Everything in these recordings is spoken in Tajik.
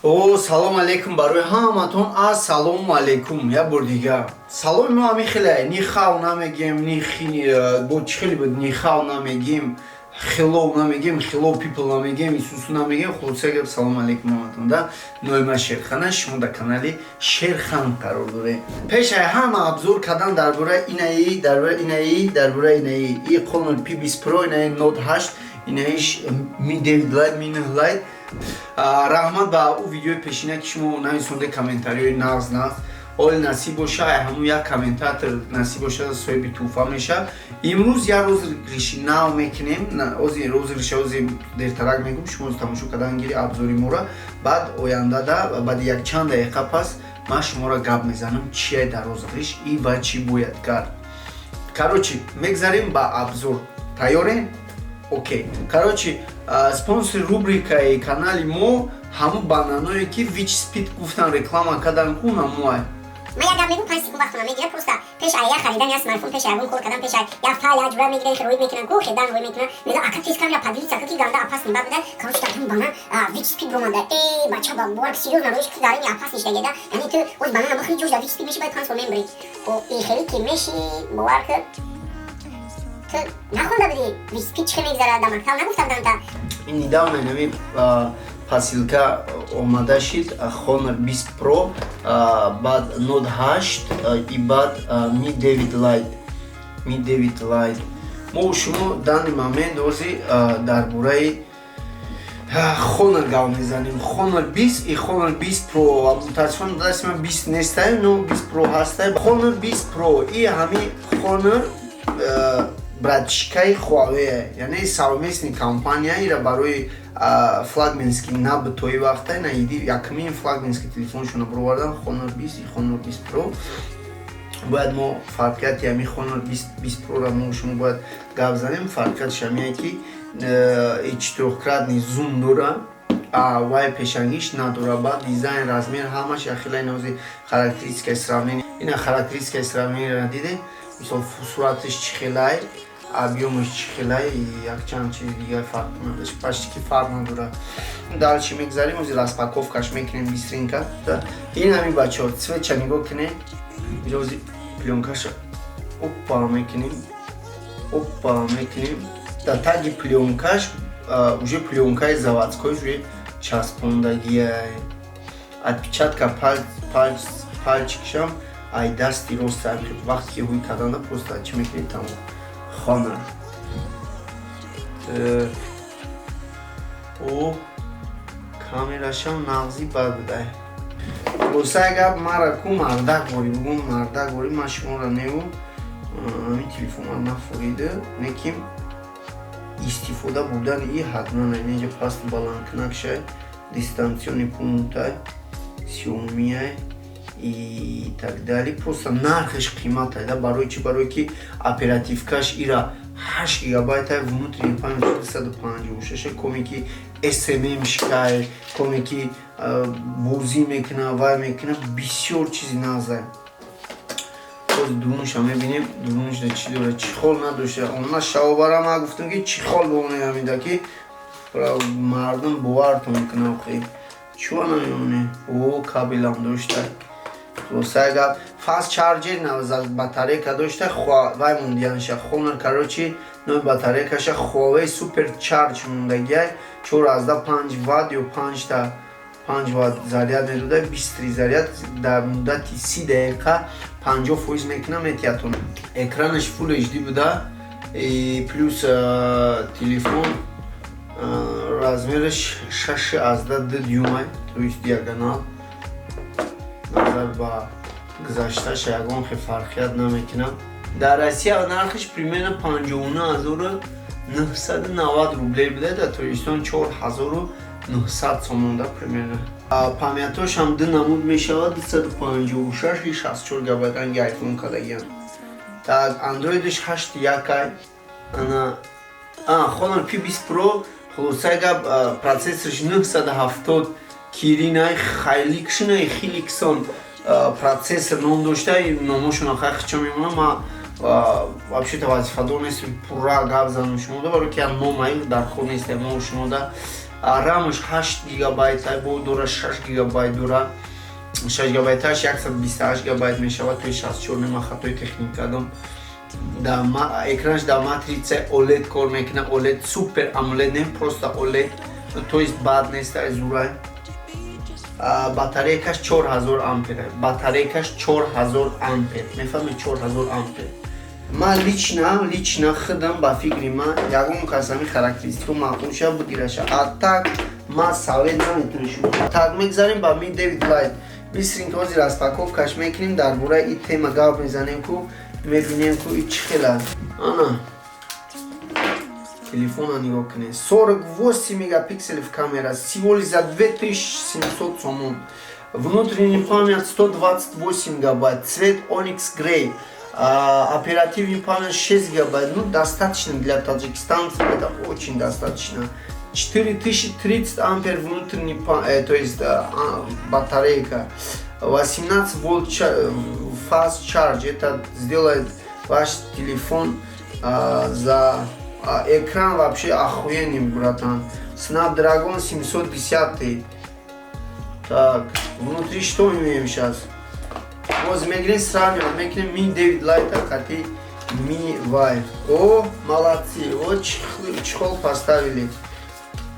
О, салом алейкум барои ҳаматон. Ассалому алейкум. Як бор дигар саломи мо ҳамин хеле 你好 намегем, ни бо чӣ хеле буд, 你好 намегем, hello намегем, hello people намегем, исусу намегем. Хулоса гап, салом алейкум ҳаматон. Да ноима Шерхана, шумо дар канали Шерхан қарор доред. Пешаи ҳама обзор кардан дар бораи инаи, дар бораи инаи, дар бораи инаи и Honor P20 Pro, инаи Note 8, инаиш Mi 9 Lite, Mi 9 Lite. Раҳмат ба ӯ видеои пешина, ки шумо нависонде комментариҳои нағз нағз. Оли насиб боша, ҳамун як комментатор насиб боша, соҳиби тӯҳфа меша. Имрӯз як розыгрыши нав мекунем. Ози розыгрыша ози дертарак мегӯм. Шумо тамошо кардан гири обзори мора, баъд ояндада, баъди якчанд дақиқа пас ман шуморо гап мезанам, чие дар розыгрыш и ва чӣ бояд кард. Короче, мегзарем ба обзор. Тайёрем? Окей. Короче, спонсори рубрикаи канали мо ҳамун бананое, ки Вич Спид гуфтан, реклама кардан ку, намуай. Ман як гап мегӯм, 5 секунд вақтона мегирад. Просто пеш ай як харидани як смартфон, пеш ягон кор кардан, пеш ай як файл як ҷура мегирад, рӯй мекунан ку, хедан рӯй мекунан, мега, ака, тез камера поделиться ки ганда опасный бад буда. Короче, дар ҳамин банан ВИЧ СПИД бромада. Э, бача, ба бовар, серьёзно, рӯиш ки дар ин опасный шдагеда. Яъне ту оз банана бихӯри, ҷош дар ВИЧ СПИД меши, баъд 5 сол мембри. О, и хеле ки меши, бовар ки ту нахонда будӣ ВИЧ СПИД чӣ мегзарад, дар мактаб нагуфта буданд та. Ин недавно инами посылка омада шид: Honor 20 Pro, баъд Note 8 и баъд Mi 9 Lite, Mi 9 Lite. Мо шумо данный момент ози дар бораи Honor гап мезанем: Honor 20 и Honor 20 Pro. Мутаассифона, дасти ман 20 нестай, но 20 Pro ҳастай. Honor 20 Pro и ҳами Honor братишкаи Huawei, яъне совместный компания. Ира барои флагманский набуд то и вақта, на иди якумин флагманский телефоншона бировардан, Honor 20 и Honor 20 Pro. Бояд мо фарқияти ҳами Honor 20 Pro-ра мо шумо бояд гап занем. Фарқиятш ҳамие, ки четырёхкратный зум дора, вай пешангиш надора. Баъд дизайн, размер, ҳамаш яхела. Инози характеристикаи сравнение, ина характеристикаи сравнениеро диде, мисол, сураташ чӣ хелай, объёмаш чӣ хелай, якчанд чизи дигар фарқ надошт, почти ки фарқ надорад. Дальше мегзарем, ози распаковкаш мекунем быстренько. Ин ҳами, бачаҳо, цветша нигоҳ кунем. Ози плёнкаша опа мекунем, опа мекунем. Дар таги плёнкаш уже плёнкаи заводской уже часпондагиай, отпечатка пальчикшам ай дасти рост. Вақте ки ҳуй карданда, просто чӣ мекунед, тамом. Honor о камерашам нағзи бад будай. Хулосаи гап, мара ку мардак бори бугум, мардак бори, ман шуморо неву ҳамин телефонро нафурида, неким истифода бурдани и ҳатман. Инҷа пасту баландкунакшай, дистанционный пультай, Xiaomi и так далее. Просто нархаш қиматай да. Барои чӣ? Барое ки оперативкаш ира 8 гигабайтай, внутренний память 256, коме ки SMM шкай, коме ки бозӣ мекуна, вай мекуна, бисёр чизи нағзай. Боз дурунша мебинем, дуруншда чӣ дора, чехол надошта. Она шавобара ма гуфтам, ки чехол бомонеамида, ки мардум бовартон кунам. Хе, чӯ намемоне? О, кабелам дошта. Хулосаи гап, fast charger батарейка дошта, вай мондиянша Honor. Короче, номи батарейкаша Huawei Super Charge мондагиай, 4,5 ватт ё 5 та 5 ватт заряд медода. Быстрый заряд дар муддати 30 дақиқа 50% мекуна метиҳатон. Экранаш Full HD буда. Плюс телефон размераш 6,2 дюймай, то есть диагонал назар ба гузашташа ягон хел фарқият намекунад. Дар Россия нархиш примерно 59 990 рублей буда, дар Тоҷикистон 4900 сомонда примерно. Памятошам ду намуд мешавад: 256, 64 гигабайт, ранги айфон кардагиам. Так, андроидш 8 якай. Ана Honor P20 Pro. Хулосаи гап, процессорш 970 Киринай Хайликшинай Хиликсон процессор ном дошта. Номошона хай хичо мемонам. Ма вообще-то вазифадор нестем пурра гап занам шумода, барои ки номаи дар хор нестем мо шумода. Рамаш 8 гигабайт, бо дора 6 гигабайт дора. 6 гигабайташ 128 гигабайт мешавад, то 64 нема, хатои техник кардам. Экранаш дар матрица OLED кор мекунад. OLED, Super AMOLED не, просто OLED, то есть бад нест, зурай. Батарейкаш 4000 ампер, батарейкаш 4000 ампер, мефаҳмед, 4000 ампер. Ман лично худам, ба фикри ман, ягон кас ҳамин характеристика маъқул шава, бигираша. А так ман совет наметунам шумо. Так, мегзарем ба Mi 9 Lite. Бисрин ки ҳозир распаковкаш мекунем, дар бораи и тема гап мезанем ку, мебинем ку и чӣ хела. Ана телефона нигоҳ кунед, 48 мегапикселов камера, всего лишь за 2700 сомон. Внутренний память 128 гигабайт, цвет Onyx Grey, оперативный память 6 гигабайт. Ну, достаточно для таджикистанцев, это очень достаточно. 4030 ампер внутренний, то есть батарейка, 18 вольт fast charge, это сделает ваш телефон за экран вообще охуенный, братан. Snapdragon 710. Так, внутри что имеем сейчас? Вот мегирем, сравнивать мекунем Mi 9 Lite қати Mi Vive. О, молодцы, вот чехол поставили.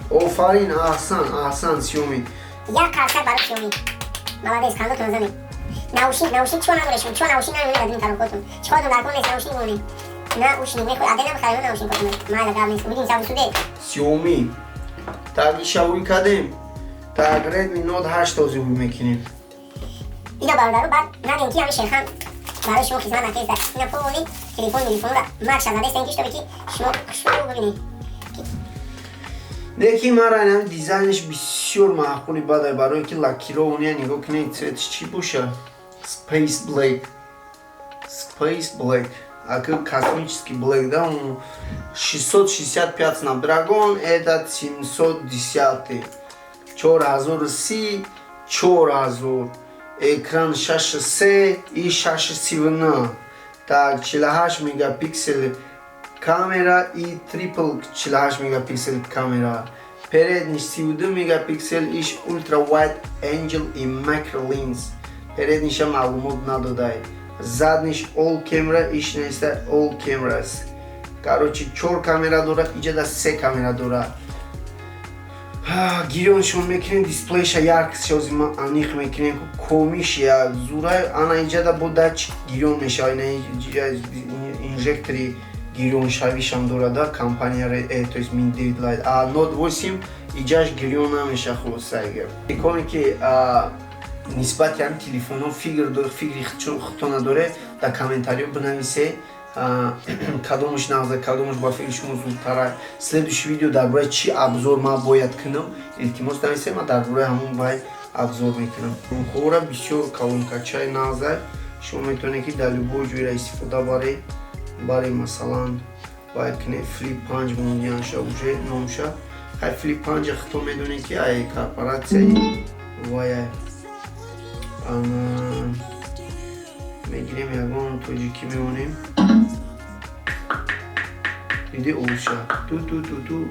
Офарин, аҳсан, аҳсан, Xiaomi. Як қарсак барои Xiaomi. Молодец, кандотон занед. Наушник, наушник чико надоре шумо? Чико наушник намемонед? Адин коробкотон чикоатон дар кор нест. Наушник монед, наушник мехоҳед, аде намехарем наушник котон. Майла, гап нест, увидимся сабусуде. Xiaomi. Так, ишавуй кардем. Так, Redmi Note 8 ҳозир мекунем. Ино, бародаро, баъд нагем ки ҳами Шерхан барои шумо хизмат накеста. Ина полный телефон, мелефонро марша задестем, ки шутобе ки шумо хушрӯ бибинед. Лекин мара инами дизайнаш бисёр маъқули бадай, барое ки лакированный. Нигоҳ кунед, цветш чӣ боша? Space Black, Space Black, ака, космический Black, да. Он 665 Snapdragon, этот 710, 4030, 4000, экран 6,3 и 6,39. Так, 48 мегапиксел камера и triple 48 мегапиксел камера. Передний 32 мегапиксел, иш ultra wide angle и macro lens. Передниша маълумот надодай. Задниш all camera, иш неста all cameras. Короче, чор камера дора, иҷада се камера дора. Гирёншон мекунем, дисплейша яркость шози ма аниқ мекунем, комиш я зурай. Ана иҷада бо датчик гирён мешава, ина инжектори гирёншавишам дорада компания, то есть Mi 9 Lite. А Note 8 иҷаш гирён намеша. Хулосайга, иконе ки нисбати ҳами телефонҳо фикри худтона доре, дар комментариё бинависе, кадомаш нағза, кадомаш ба фикри шумо зудтара, следующий видео дар бораи чӣ обзор ман бояд кунам, илтимос нависе, ман дар бораи ҳамон вай обзор мекунам. Хора бисёр колонкачаи нағза, шумо метавонед ки дар любой ҷойра истифода баред. Баре, масалан, бояд кунед Flip 5 мондианша уже номша. Хай, Flip 5 худто медонед ки ай корпоратсияи вай. Мегирем, ягон тоҷикӣ меонем. Диди, овша ту ту ту ту.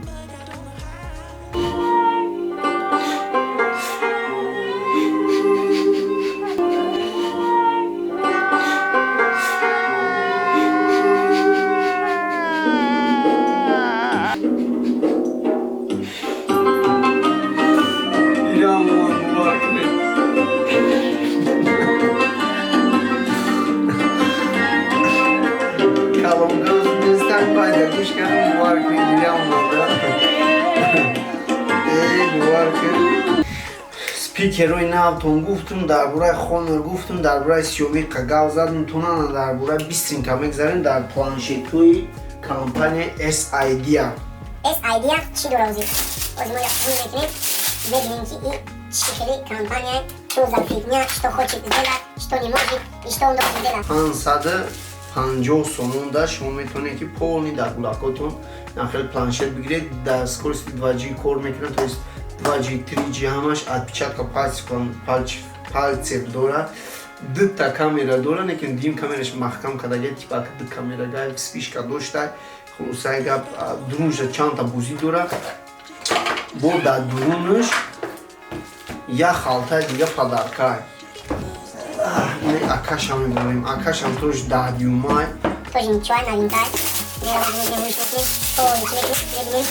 Гӯш кардам, бовар кунед, гиря омада. Бовар кунед, спикерҳои навтон гуфтум, дар бораи Honor гуфтум, дар бораи Xiaomi гап задум, тонана дар бораи быстренько мегзарем дар планшетҳои компания S-Idea. S-Idea чӣ дора? Озир озир мо рӯй мекунем, мебинем ки и чӣ хели компания, что за фигня, что хочет сделать, что не может и что он должен делать. 550 сомонда шумо метавонед ки полный дар гулакотон нахел планшет бигиред. Дар скорости 2G кор мекунад, то есть 2G, 3G ҳамаш, отпечатка пальцев дора, дута камера дора, лекин дим камераш маҳкам кардага, типа ду камера гай, вспышка дошта. Хулосаи гап, дружа чандта бозӣ дора. Бо дар дурунаш як халтаи дига подарка. Акашам мебарем, акашам тоже 10 дюймай. Тоже ничего, новинка. Мекунем, мебинем,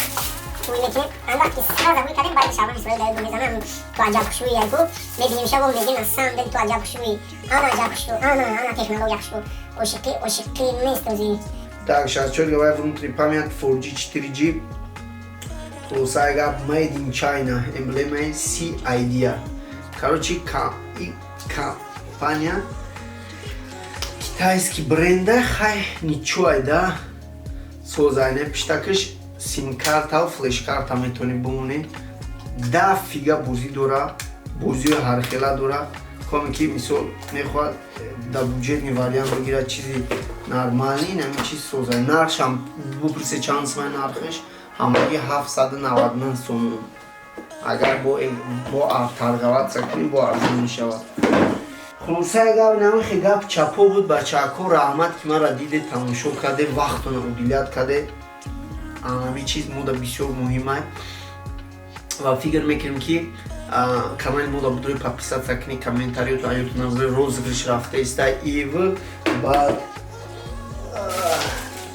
ҳуй мекунем. Ан вақти сразу ҳуй кардем, баъди шабан Исроил дар мезанам. Ту аҷаб хушрӯи яку мебинем, шаво мегем, на самом деле ту аҷаб хушрӯи, ана аҷаб хушрӯ, ана ана технология хушрӯ, ошиқӣ ошиқӣ нест ози. Так, 64 гигабайт внутренней память, 4G, 4G. Хулоса гап, made in China, эмблемаи C-Idea. Короче, и компания китайский бренда, хай, ничего айда. Созайне пиштакаш сим-карта ва флеш-карта метавонӣ бимонӣ. Да фига бозӣ дора, бозиҳои ҳархела дора. Коме ки мисол мехоҳад дар бюджетный вариант бигирад чизи нормальный, нами чиз созай. Нархшам бупурсе, чанд сомай нархаш? Ҳамагӣ 799 сомон. Агар бо торговаться кунӣ, бо арзон мешавад. Хулосаи гап, намихи гап чапо буд, бачаҳако. Раҳмат, ки маро диде, тамошо карде, вақтона уделять карде. Ҳамин чиз мода бисёр муҳимай ва фикр мекунем, ки канали мода будрои подписаться кунӣ, комментариёту аёту назари. Розыгрыш рафта иста ив, баъд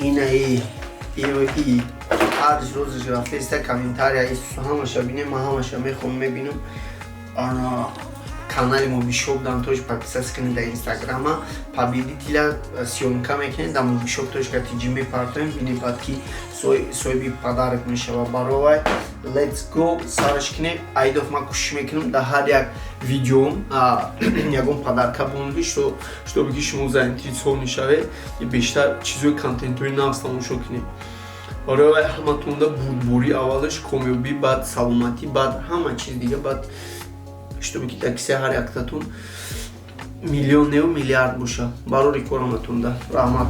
инаи ив и ҳарш розыгрыш рафта иста. Комментария ҳамаша бинем, ман ҳамаша мехоҳам, мебинам. Канали Мобишоп дан тоже подписаться кунед, дар инстаграма победителя съёмка мекунед, дар mobishop.tg мепартоем, бинем баъд ки соҳиби подарок мешавад. Баровай, let's go, сараш кунем. Айдоф, ман кӯшиш мекунам дар ҳар як видеом ягон подарка бомонги, чтобы ки шумо заинтересован шавед и бештар чизои контентҳои нағз тамошо кунед. Барои ҳаматонда бурдборӣ аввалаш, комёбӣ, баъд саломатӣ, баъд ҳама чиз дига, баъд чтобы ки дар кисаи ҳар яктатон миллион неу миллиард боша. Барори кораматонда раҳмат.